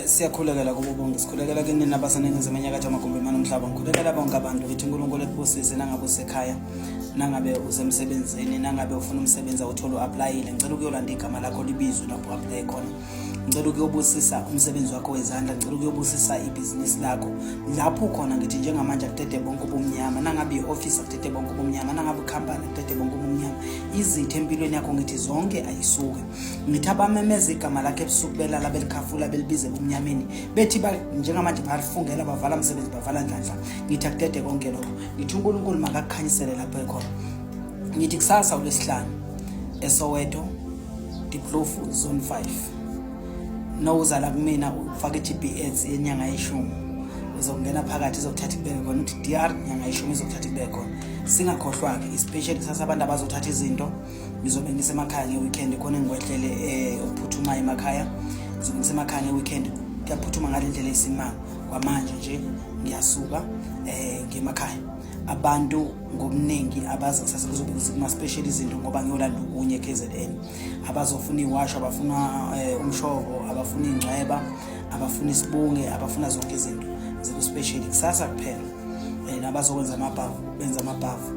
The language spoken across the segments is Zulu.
Siyakhulekela kubo bonke, sikhulekela kinina abaseningizimu, enyakatho, amagumbi mane omhlaba. Ngikhulekela bonke abantu, ngithi uNkulunkulu ekubusise nangabe usekhaya, nangabe usemsebenzini, nangabe ufuna umsebenzi awuthole, u-applyile. Ngicela ukuyolanda igama lakho libizwe lapho u-applye khona. Ngicela ukuyobusisa umsebenzi wakho wezandla, ngicela ukuyobusisa ibhizinisi lakho lapho ukhona. Ngithi njengamanje akudede bonke ubumnyama. Nangabe i-office, akudede bonke ubumnyama. Nangabe ikhampani, akudede bonke ubumnyama. Izitha empilweni yakho, ngithi zonke ayisuke. Ngithi abamemeza igama lakhe ebusuku belala, belikhafula, belibize ebumnyameni, bethi njengamanje bayalifungela, bavala umsebenzi, bavala nhlanhla, ngithi akudede konke lokho. Ngithi uNkulunkulu makakukhanyisele lapho ekhona. Ngithi kusasa uLwesihlanu eSoweto, Diepkloof Zone 5, nowuza la kumina, ufake i-GPS yenyanga yeshumi, uzongena phakathi, izokuthatha ikubeke khona. Uthi DR nyanga yeshumi, izokuthatha ikubeke khona. Singakhohlwa-ke, especially kusasa, abantu abazothatha izinto. Ngizobe ngisemakhaya nge-weekend, khona engikwehlele okuphuthumayo emakhaya. Ngizobe ngisemakhaya nge-weekend, kuyaphuthuma ngale ndlela eyisimanga. Kwamanje nje ngiyasuka ngiyemakhaya. Abantu ngobuningi abazi kusasa, kuzobe kuma-special izinto ngoba ngiyolanda okunye KZN. Abazofuna iwasho, abafuna umshovo, abafuna ingcweba, abafuna isibunge, abafuna zonke izinto ziku-special kusasa kuphela. Nabazokwenza amabhavu, benza amabhavu.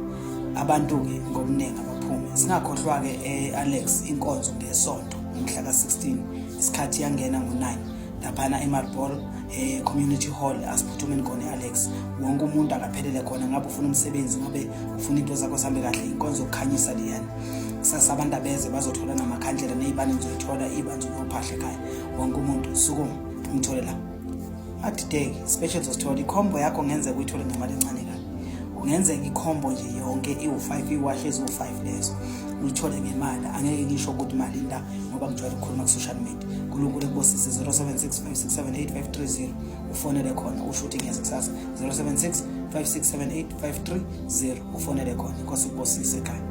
Abantu-ke ngobuningi abaphume. Singakhohlwa-ke e-Alex, inkonzo ngeSonto umhla ka-16, isikhathi yangena ngo-9 laphana eMarlboro Community Hall. Asiphuthumeni khona e-Alex, wonke umuntu akaphelele khona. Ngabe ufuna umsebenzi, ngabe ufuna into zakho zihambe kahle, inkonzo yokukhanyisa leyani. Kusasa abantu abeze bazothola namakhandlela ney'bane. Nizoyithola iy'bane zokuyophahla ekhaya. Wonke umuntu sukuma umthole la, adideki. Special zosithola ikhombo yakho, ngenzeka uyithole ngemali encane kabi. Kungenzeka ikhombo nje yonke iwu-5, iwashi eziwu-5 lezo uyithole ngemali. Angeke ngisho ukuthi malini la ngoba ngijwayele ukukhuluma ku-social media. Nkulunkulu ekubusise. 076 567 8530, ufonele khona, usho ukuthi ngiyeza kusasa. 076 567 8530, ufonele khona. Inkosi ikubusise ekhaya.